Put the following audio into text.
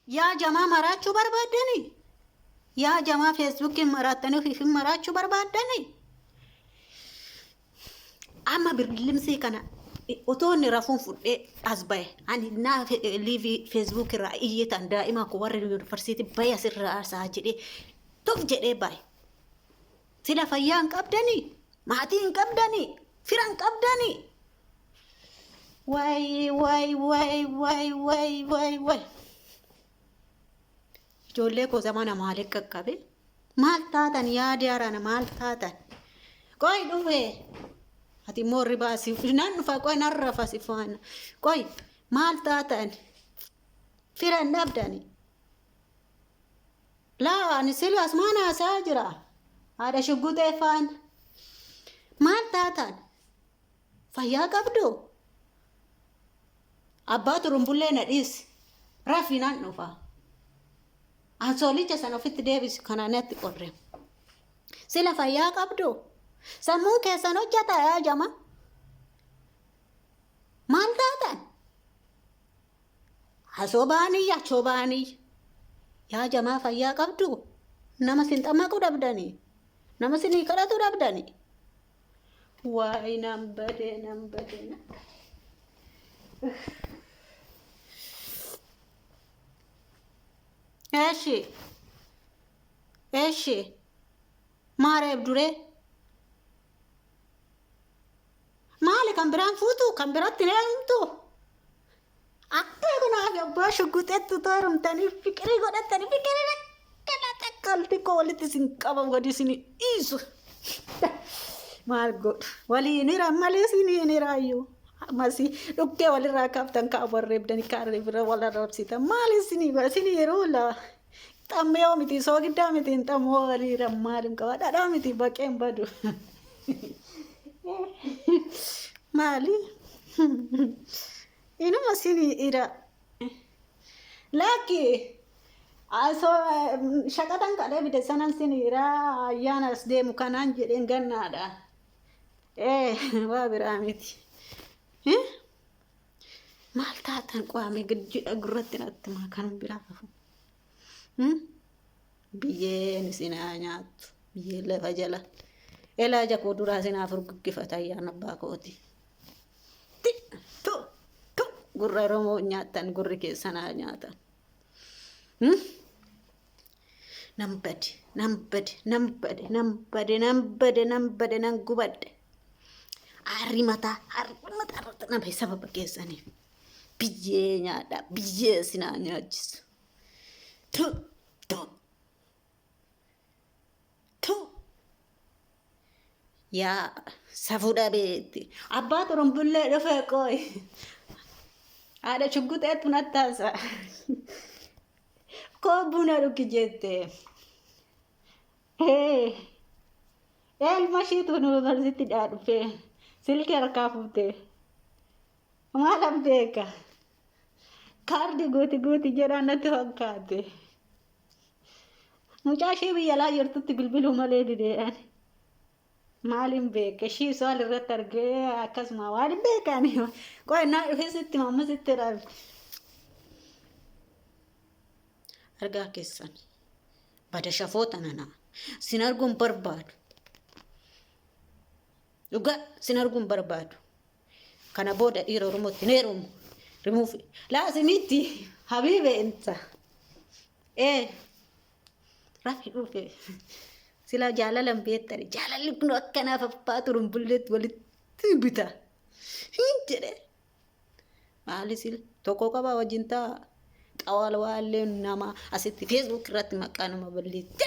Yaa jamaa maraachuu barbaaddani? Yaa jamaa feesbuukiin maraattanii ofiif hin maraachuu barbaaddani? Amma birlimsii kana otoo inni rafuun fudhee as bahe ani naa liivii feesbuuk irraa iyyitan daa'ima koo warri yuunivarsiitii bahe asirraa aarsaa jedhee tuf jedhee bahe. Sila fayyaa hin qabdanii? Maatii hin qabdanii? Fira hin qabdanii? Waay waay waay waay waay waay waay. Ijoollee koo zamana maaliif qaqqabe? Maal taatan yaadi harana maal taatan? Qoy dhufe. Ati immoo ribaa si nan dhufa qoy nan rafa si faana. Qoy maal taatan? Fira hin dhabdani. Laa ani sila asumaan haasa'aa jira. Haadha shugguxee faana. Maal taatan? Fayyaa qabdu? Abbaa turumbullee na dhiisi. Rafi nan dhufa. Ansoolicha sana ofitti deebisi kana natti qorre. Sila fayyaa qabdu? Sammuun keessan hojjata yaa jama. Maal taatan? Asoo ba'anii achoo ba'anii. Yaa jamaa fayyaa qabdu? Nama sin xammaqu dhabdanii? Nama sinii kadhatu dhabdanii? Waay nan bade nan bade nan bade. Eshi eshi maareef duree maali kan biraan fuutu kan biratti hin heerumtu akka kanaaf abbaa shugguxetti utuu heerumtanii fiqirii godhattanii fiqirii akkana takka xiqqoo walitti isin qabamu gadi isin dhiisu. Maal godhu waliin hiran malee isin hin hiraayyuu. Ammas dhukkee walirraa kaaftan kaan warreebdanii kaan bira wal arrabsitan maal isinii godha isinii yeroo laa. Xammee hoo miti soogiddaa miti hin xammoo walii hiran maal hin qaba dhadhaa miti baqeen badu. Maali? Inuma isinii hira. Lakki asoo shaqaxan kadhee bite sanan sin hira ayyaana as deemu kanaan jedheen gannaadha. Ee waa biraa miti. Maal taatan qo'ame jidha gurratti natti maa kan biraa hafu. Biyyeen isin haa nyaattu. Biyyeen lafa jala. Elaa ija koo duraa isin haa furguggifata ayyaana abbaa kooti. Ti tu tu gurra Oromoo nyaattan gurri keessan haa nyaatan. Nan bade nan bade nan bade nan bade nan bade nan bade nan gubadhe. Aarri mataa aarri mataa irratti na bahe sababa keessaniif. Biyyee nyaadha biyyee isin haa nyaachisu. Tu tu tu. Yaa safuu dhabeetti. Abbaa turumbullee dhufe qooyi. Haadha shugguxeetu natti haasa'a. Koo buna dhugi jette. Ee ilma ishiitu yuunivarsiitiidhaa dhufe. Silkii harkaa fuute. Maalan beeka. Kaardii guuti guuti jedhaan natti fakkaate. Mucaa ishee biyya alaa jirtutti bilbiluu malee dideedhaan. Maaliin beeka ishii soal irratti argee akkasuma waan hin beekani. Qoy naa dhufee sitti mamma sitti rabi. Argaa keessan bada shafoota nana sin arguun barbaadu. Dhugaa sin arguun barbaadu. Kana booda dhiira Oromootti hin heerumu. Rimuuf laasimitti habiibe inta. Ee rafi dhufe. Silaa jaalala hin beektani. Jaalalli kun akkanaaf abbaa turumbulleetti walitti bita. Hin jedhe. Maali sil tokko qabaa wajjin ta'a. Xawaalwaallee nama asitti feesbuuk irratti maqaa nama balleesse.